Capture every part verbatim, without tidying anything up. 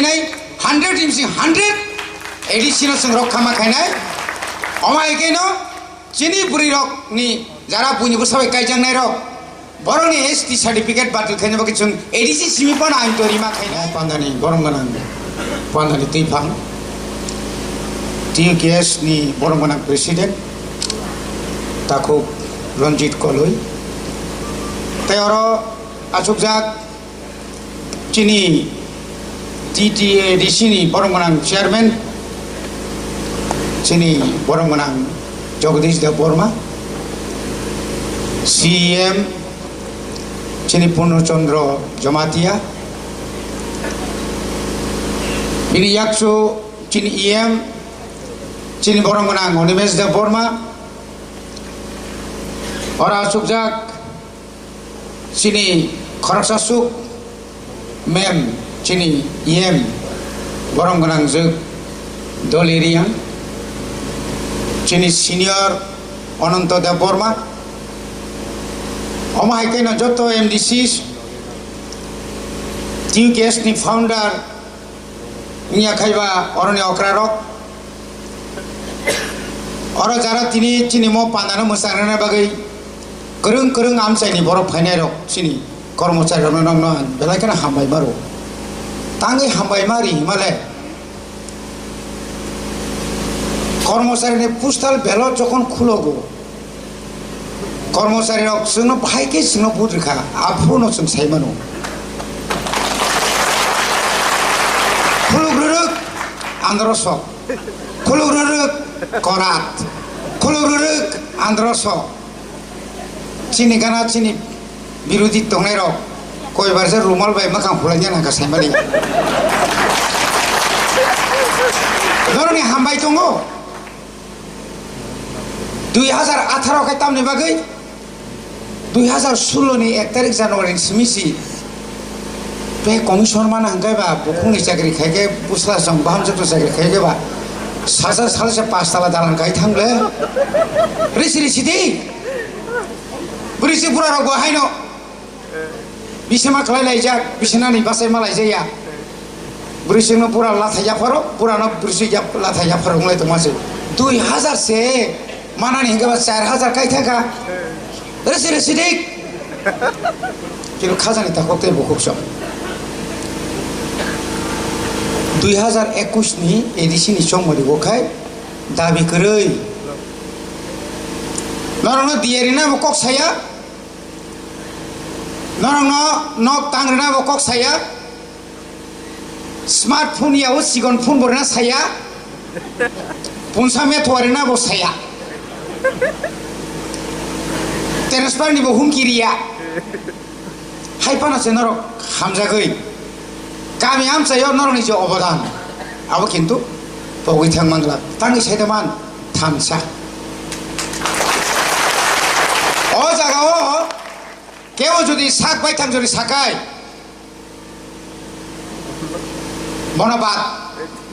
nai, hundred ni bising hundred A D C no chwng rok khama khainai. Omo hai khe no chini bwrwi rok ni jara buini bwsa bai kaijaknai rok, borok ni S T certificate batil khaina bagwi chwng A D C simi phano ain to rima khainai. Pandani borom gwnang, pandani twiphang, T U K S ni borom gwnang president takhuk Ranjit Koloi, tei oro achukjak chini T T A D C ni borom gwnang chairman, chini borom gwnang Jagadish Debbarma, C E M chini Purno Chandra Jamatia, bini yakchu chini E M, chini borom gwnang Animesh Debbarma, oro achukjak chini khoroksa suk mem, chini E M, borom gwnang jwk Doli Riang, chini senior Ananto Debbarma, omo hai khe no joto M D C, T U K S ni founder wngya khai ba oroni okra rok. Oro jara tini chini mo pandano mwchang rwna bagwi kwrwng kwrwng amchaini borok phainai rok chini kormochari rokno nokno ang belai kheno hambai maro. Tangwi hambai mari himale kormocharini postal ballot jokhon khulogo, kormochari rok chwngno bahai khe chwngno vote rwkha, aphuru no chwng sai mano. Khuluk rwrwk androso, khuluk rwrwk korat, khuluk rwrwk androso. Chini gana chini birodhi tongnai rok koi bar se rumal bai mwkhang hulai nang kha sai mani. Noroni hambai tongo. Dui hazar atharo khe tamni bagwi dui hazar sullo ni ek tarik January ni simi si pay commission mana hwnkhe ba bukhukni chakri khai khe bwsla chwng bahamjwkni chakri khai khe ba salsa salsa pash tala dalan khai thang le risi risi di. Bwrwi se bura rok bo haino. Bisema khlai laijak, bisenani bachai ma laijaya. Bwrwi sengno bura lathai yapharo, bura no bwrwi seng yap-, lathai yapharo wng lai tongma se. Dui hazar se manani hingke ba char hazar kai thaka. Resi resi dik. Kilo khajani takhok tei bukhuk sok. Dui hazar ekwis ni A D C ni chongmari o khai dabi kwrwi. Norokno diyari na bo kok saya. Norokno nok tang rwna bo kok saya, smartphone ya o sikon phone bo rwna saya, punsa me thuwa rwna bo saya, transfer ni bo humki riya, hai phano se norok hamjagwi kami amchaio norokni je obodan abo kintu pogwi thang mangla tangwi sai man thansa o jaga o. Kebo jodi sak bai thang jodi sakai, bono bad,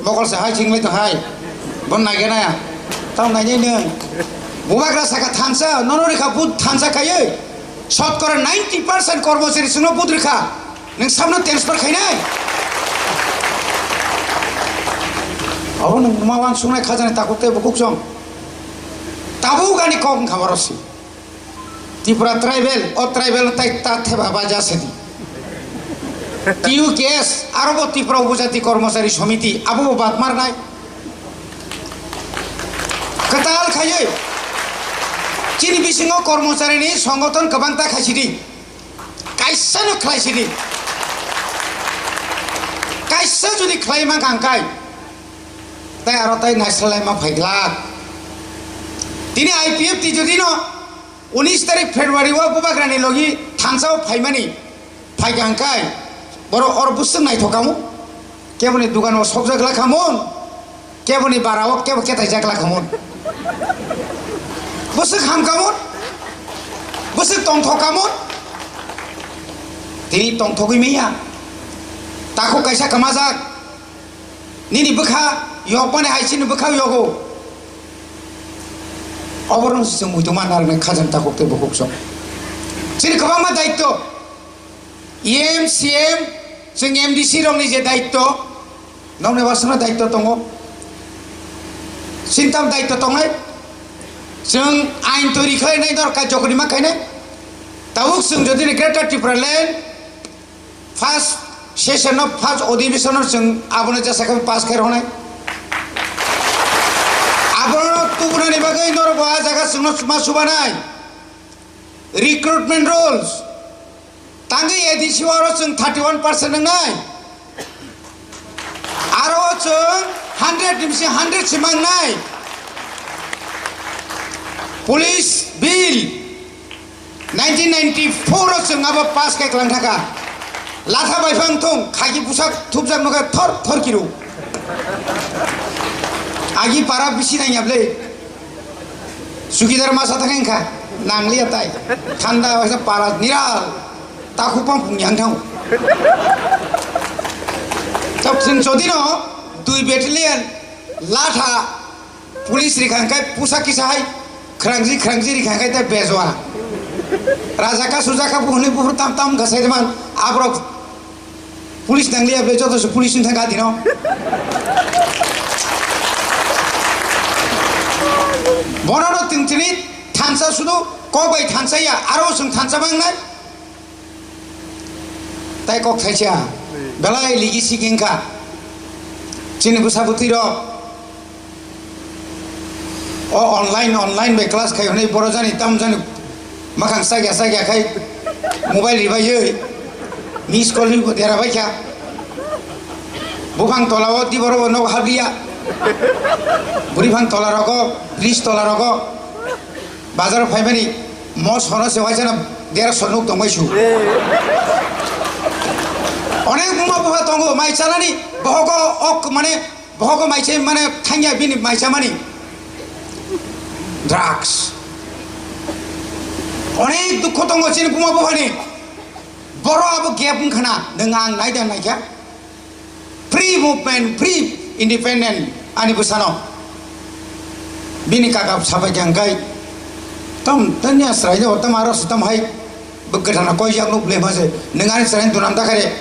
mokol se hai chingmai to hai, bon nai gana ya, tau nai nai nung. Bubagra saka thansa, nono rikha but thansa kaiye, sotkora ninety percent kormochari sungno but rikha, nung samno transfer khainai. Abo nung ma wan sungnai khajani takuk tei bukuk song, tabuk ani kok wngkha borosi. Tripura tribal, o tribal no tai ta theba baja sedi. T U K S, aro bo Tripura Upojati Kormochari Somiti, abo bo bad marnai. Kwtal khaiwi, chini bisingo kormochari ni songothon kwbang ta khaisidi. Kaisa no khlaisidi. Kaisa jodi khlai ma kangkai, tai aro tai naisalai ma phaiglak. Tini I P F T jodi no, unis tarik February o bubagrani logi thansa o phaimani phaikha hwnkhe borok oro bwswk naithok kamo, keboni dugan o sokjak la khamon, keboni bara o kebo ketaijak la khamon, bwswk ham kamon, bwswk tongthok kamon, tini tongthogwi manya takhuk kaisa kwmajak. Nini bwkha yokmani hai chini bwkha yogo. Oborok se chwng muitu ma narwknai khajang takhuk tei bukhuk song. Chini kwbangma daitto. E M, C M, chwng M D C rokni je daitto, Nokni wasano daitto tongo. Sintam daitto tongnai. Chwng ain turi khlainai, dor kaijo kwrwi ma khainai. Tabuk chwng jodi Greater Tipraland first session o, first adhibeshon o chwng abono jesa khe pass khai rwnai. Abono tubunani bagwi norok bo ah jaga chwngno ma subanai. Recruitment rules. Tangwi A D C o aro chwng thirty one percent wngnai. Aro o chwng hundred ni bisi hundred se mangnai. Police bill nineteen ninety four o chwng abo pass khe kwlang thaka. Latha bai phang thung, khaki busak thupjak nokhe thor thor kiru. Agi para bisi nangya ble. Sukidar masa thang wngkha, nangliya tai. Thanda waisa para niral. Takhuk pang pung yang thang. Tok sin chodino, dui battalion, latha, police rikha hwnkhe pusa kisa hai, khrangji khrangji rikha hwnkhe tai bejwa. Raja ka suja ka buhuni buhur tam tam wngkha sai man, aborok Police nangliya ble, joto se police ni thang gati no. Bono no ting tini thansa sudu kok bai thansa ya, aro chwng thansa mangnai. Tai kok thaisa, belai ligi sigi wngkha. Chini bwsa bwtwi rok. O online, online bai class khai hwnwi boro jani tam jani makhang chakya chakya khai mobile ribaiwi miss call ni dera baikha. Buphang tola o di boro bo nok habliya. Buriphang tola rogo, bridge tola rogo, bazar o phaimani mos hono se waisana dera sonuk tongbai su. Onek buma bupha tongo mai chanani bohogo ok mane Bohogo maise mane thangya bini maisa mani drugs. Onek dukho tongo chini buma buphani. Boro abo gap wngkhana, nwng ang naida naikha. Free movement, free independent ani bwsano. Bini kaka sabai khe angkai. Tam tanya srai do tam aro tam hai. Bwkha thana koi jak nuk ble ma se. Nwng ani chwrai dunam ta khaide.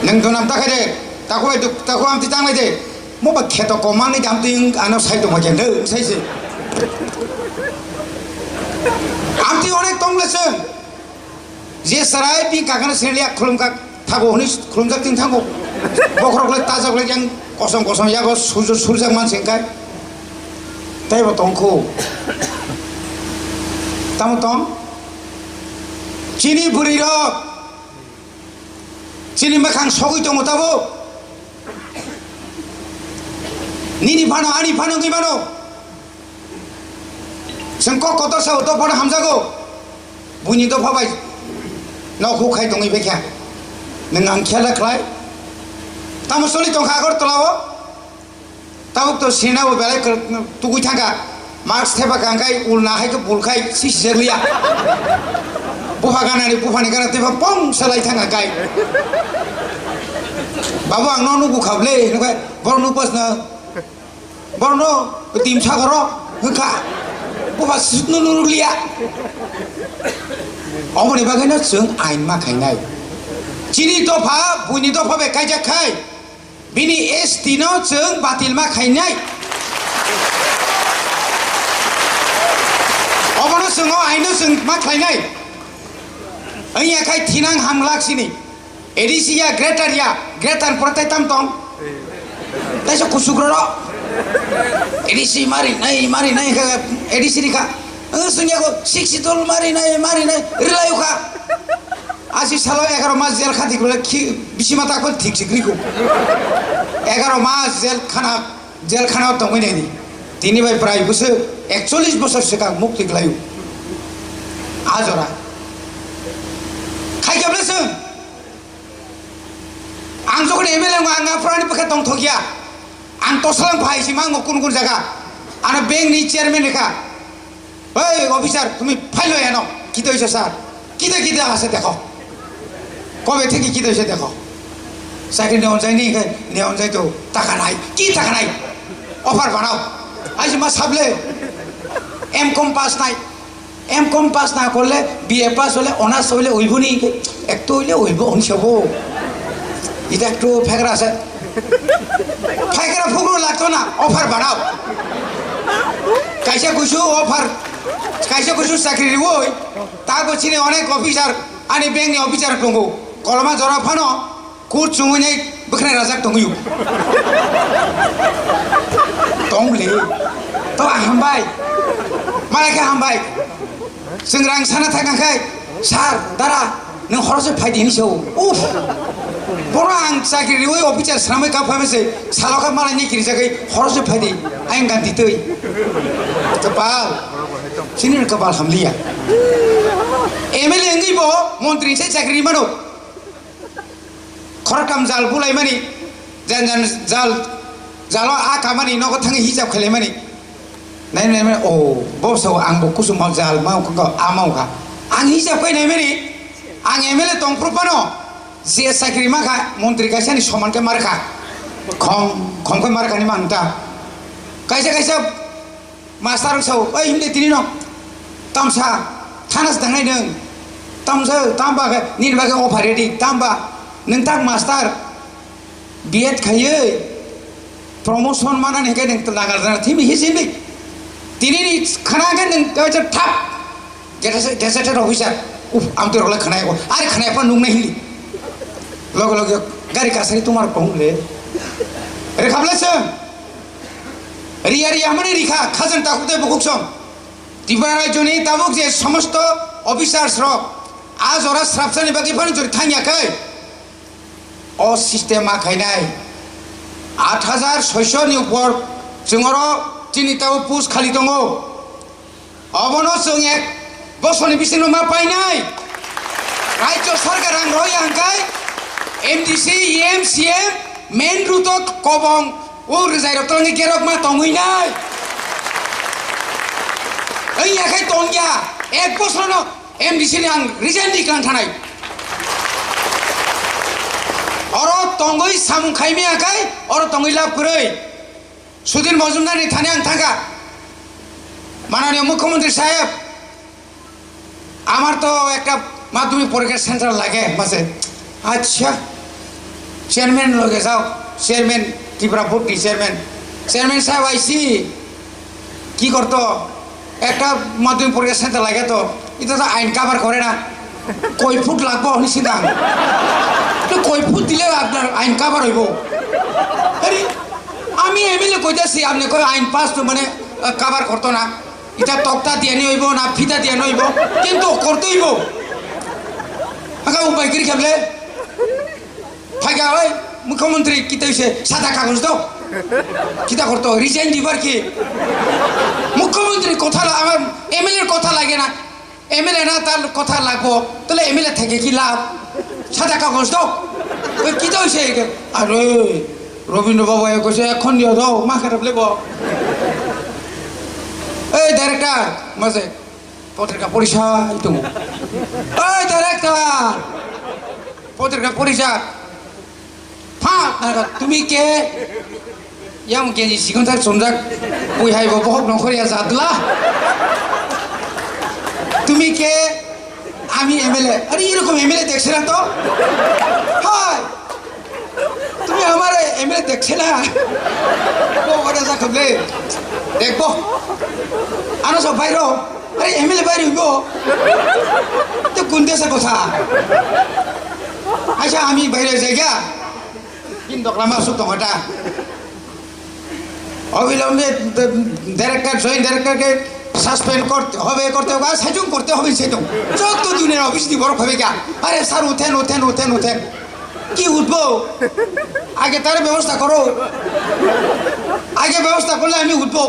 Nwng dunam ta khaide. Takhuk bai duk-, takhuk amtwi tang lai de. Mo ba kheto komang ni amtwi wng ano sai tongma khe nwng sai se. Amtwi onek tong le chwng. Je chwrai bini kakano siniya khulum kha thago hwnwi khulumjak tini thango. Bokhorok le tajak le yang kosom kosom yago surjak surjak man se wngkha. Tei bo tong kho. Tamo tong? Chini bwrwi rok, chini mwkhang sogwi tongo tabuk. Nini phano, ani phano wngwi mano. Chwng kok kotor sao, dophano hamjago. Buini dopha bai nok huk khai tongwi bekha. Nwng ang khela khlai. Tamo soli tongkha Agartala o. Tabuk to sina bo belai kwrwk tugui thangkha. Mask thepa kangkhai ulna hai khe bulkhai sisi se liya. Bupha ganani buphani gana tepa pong salai thangkha kai. Babu ang no nugu kha ble, nukai borok nuk pas na. Borok no tim sagoro hwnkha. Bupha sut no nuruk liya. Omoni bagwi no chwng ain ma khainai. Chini dopha, buini dopha bai kaijak khai. Bini S T no chwng batil ma khainai. Obono chwng o aino chwng ma khlainai. Wngya khai thinang hamglak sini. A D C ya, greater ya, greater pore tai tam tong. Taisa kusuk roro. A D C mari nai, mari nai kha, A D C ni kha. Ang sungya ko sixty tol mari nai, mari nai, rilai kha. Asi salo egaro mas jel khati kule khi bisi mata ko thik sikri ko. Egaro mas jel khana, jel khana tongwi nai ni. Tini bai prai busu ekchollish bosor swkang mukti khlaio. Ajora. Khai kya blesung? Ang jokon M L A ang aphurani bwkha tongthokya. Ang tosalang phai si mango kun kun jaga. Ano bank ni chairman ni kha. "Hey, officer, তুমি ফাইল লই আনো।" "কি হয়েছে স্যার?" "কিতা কিতা আছে দেখো, কবে থেকে কিতা হয়েছে দেখো।" চাকরি নেওয়া যায়নি, নেওয়া যায় তো, টাকা নাই। "কি টাকা নাই? অফার বানাও।" আইসি মা সাবলে এম কম পাস নাই, এম কম পাস না করলে বিএ পাস হলে অনার্স হইলে হইব নি? একটু হইলে হইব, হইব। এটা একটু ফেকরা আছে। Phaikra phukro lakto na, offer banao. Kaisa kuisu offer, kaisa kuisu chakri riwi, ta bo chini onek officer, ani bank ni officer tongo. Koloma jora phano, kut chungwi nai bwkhwnai rajak tongwi. Tong le. To hambai. Malai khe hambai. Chwng rang sana thangkha khai, "Sir, dara, nwng horo se phai di," hinwi sao. Uff! Bono ang chakri riwi officer swnamwi kap phaima se, salo kha malai ni kirijagwi, "Horo se phai di, ayang ganti twi." Kapal. Chini kapal hamliya. M L A wngwi bo montri se chakri mano. Khoroktham jal bulaimani, jan jan jal, jalo a kamani nogo thangwi hisab khailaimani. Nai nai mani, "O, bo sao ang bo kusuma jal ma kha, a ma kha." Ang hisab khai nai mani, ang M L A tong phuru phano, je chakri ma kha, montri kaisa ni soman khe mar kha. Khom, khom khe mar kha ni mang ta. Kaisa kaisa Master wng sao, "Oi, himde tini no? Tamsa, thanas dangnai nwng? Tamsa, tamba khe, nini bagwi offer ready, tamba, nwng tak master, B Ed khaiwi, promotion manani hwnkhe nwng nangal jana thimi hi sindi. Tini ni khana khe nwng kaisa thap, gazetted, gazetted officer, uf, amtwi rok le khana yako, are khana yako nung nai hindi." Logo logo, gari kasari tumar kong le. Rekhap le chwng. Riya riya hwnmani rikha, khajang takhuk tei bukhuk song. Tripura rajyoni tabuk je somosto officers rok a jora srapsani bagwi phano jori thangya khe, o system ma khainai. Aat hajar soiso ni upor chwng oro chini tabuk post khali tongo. Obono chwng ek bosorni bisingo ma painai. Rajyo sarkar rang rohya hwnkhe M D C, E M, C M, main road o kobong o rwjai rok twlangwi gerok ma tongwi nai. Wngya khe tongya, ek bosorno M D C ni ang resign di klang thanai. Oro tongwi samung khaimaya khe oro tongwi lab kwrwi. Sudhir Majumdar ni thani ang thangkha. মাননীয় মুখ্যমন্ত্রী সাহেব, আমার তো একটা মাধ্যমিক পরীক্ষার সেন্টার লাগে মাঝে। আচ্ছা, চেয়ারম্যান লগে যাও, চেয়ারম্যান, ত্রিপুরা বোর্ড নি চেয়ারম্যান। চেয়ারম্যান সাহেব আইসি, কি করতো? একটা মাধ্যমিক পরীক্ষার সেন্টার লাগে তো, এটা তো আইন কভার করে না। কয় ফুট লাগবো আপনি চিন্তা করেন। তো কয় ফুট দিলে আপনার আইন কভার হইব? আরে, আমি এমএলএ কইতাছি, আপনি কই আইন পাস তো মানে, আহ, কভার করতো না। এটা তক্তা দিয়ে নিয়ে হইব না ফিতা দিয়ে নিয়ে হইব, কিন্তু করতে হইব। আগা উপায় করি খেবলে। Phaikha, "Oi, mukhyamantri, kita hoise sada kagoj do." Kita korto, resign dibar ki? Mukhyamantri kotha la-, amar M L A kotha lage na. M L A na tar kotha lagbo. Tole M L A theke ki lab? Sada kagoj do. Oi, kita hoise ke? Are, Robindra Babu e koise ekhon diyo do, ma kharap lebo. Ei, director, maze, potrika porisa itung. Ei, director! Potrika porisa. Pha, naga, tumi ke? Yang genji sikon tak sonjak. Pui hai bo bohok nongkhor ya jatla. Tumi ke? Ami M L A. Are, erokom M L A dekhse na to? Hai. Tumi amare M L A dekhse na? Bo ora ja khable. Dekhbo. Ano so bhai ro. Are M L A bhai ro bo. To kun desa kotha? Aisa ami bhai ro jai gya. Hin dokla ma suk tong ata. অবিলম্বে director, joint ডাইরেক্টরকে সাসপেন্ড করতে হবে, করতে হবে, আর সেজুম করতে হবে, সেজুম। যত দিনের অফিস দিয়ে বড় হবে গা। আরে স্যার, উঠেন, উঠেন, উঠেন, উঠেন। কি উঠবো? আগে তার ব্যবস্থা করো। আগে ব্যবস্থা করলে আমি উঠবো।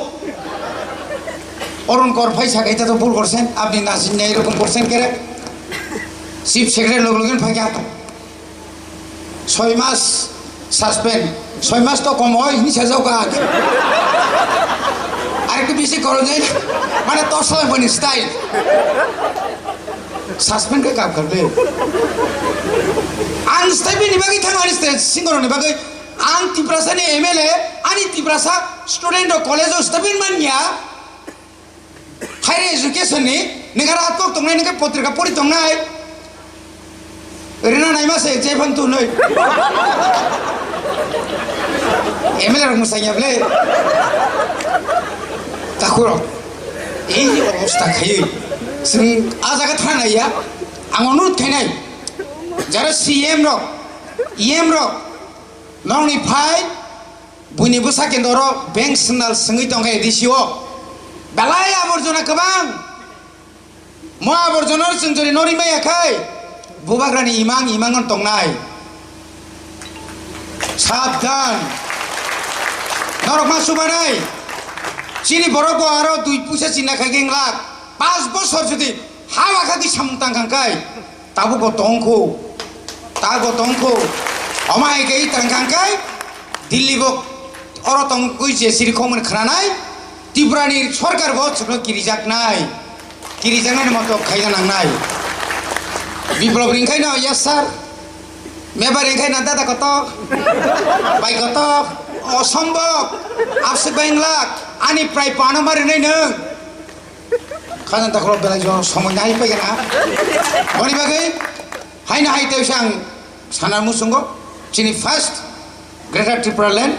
অরুণ কর ভাই সাহেব, এটা তো ভুল করছেন, আপনি না চিনে এরকম করছেন কেন? চিফ সেক্রেটারি লোক লোকেন ফাঁকা। ছয় মাস সাসপেন্ড, ছয় মাস তো কম হয়, হিংসা যাও কাক। আর একটু বেশি করো যে, মানে তোর সময় বনি স্টাইল। সাসপেন্ড কে কাম করবে? Ang stipend ni bagwi thang ani state singoro ni bagwi ang Tiprasa ni M L A ani Tiprasa student o college o stipend man ya. Higher education ni, nega rat kok tongnai, nega potrika pori tongnai. Rina naima se, je phang tu noi. M L A rok mwsai ya bwle. Takhurok. Ei je obostha khaiwi. Chwng a jaga thana ya. Ang onurut khainai. Jara C M rok, E M rok, nongni phai, buini bwsa khe noro bank swnal swngwi tongkha A D C o. Belai aborjona kwbang. Mo aborjona chwng jori nori maya khai, bubagrani imang imang on tongnai. Sabdan. Norok ma subanai. Chini borok bo aro dui puisa chinna khai khe wng lak. Pas bosor jodi ha wakha di samung tang khang khai. Tabuk bo tongkho, ta bo tongkho. Omo hai khe tang khang khai Delhi bo oro tongkhui je siri khomon khranai. Tripura ni sorkar bo chwngno kirijaknai, kirijaknai moto khaina nangnai. Biplop ringkhai no, yes sir. Mebar ringkhai na dada koto, bai koto, osombob, absik bai wng lak, ani prai pano ma rinai nwng. Khajang takhoro belai jora somoi nai paigana. Boni bagwi haino hai tei sang sana musungo chini first Greater Tripura Land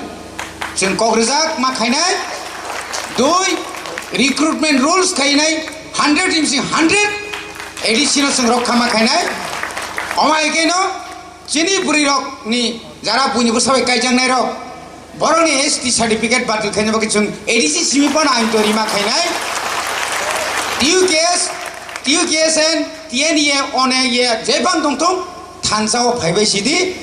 chwng kok rijak ma khainai. Dui, recruitment rules khainai hundred imsi hundred A D C no chwng rokha ma khainai. Omo hai khe no chini bwrwi rok ni jara buini bwsa bai kaijaknai rok, borok ni S T certificate batil khaina bagwi chwng A D C simi phano ain to rima khainai. T U K S, T U K S N, T N E A, one ye jebang tongthung thansa o phaibai sidi.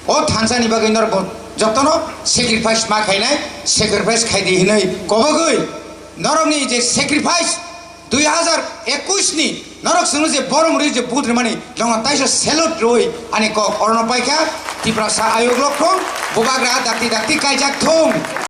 O thansa ni bagwi norok bo jotono sacrifice ma khainai, sacrifice khaidi hinwi kobogwi norok ni je sacrifice dui hazar ekush ni norok chwngno je borom rwi je vote rwmani, nongno taisa salute rwi ani kok orono paikha. Tiprasa ayuk lokhong bubagra dakti dakti kaijak thung.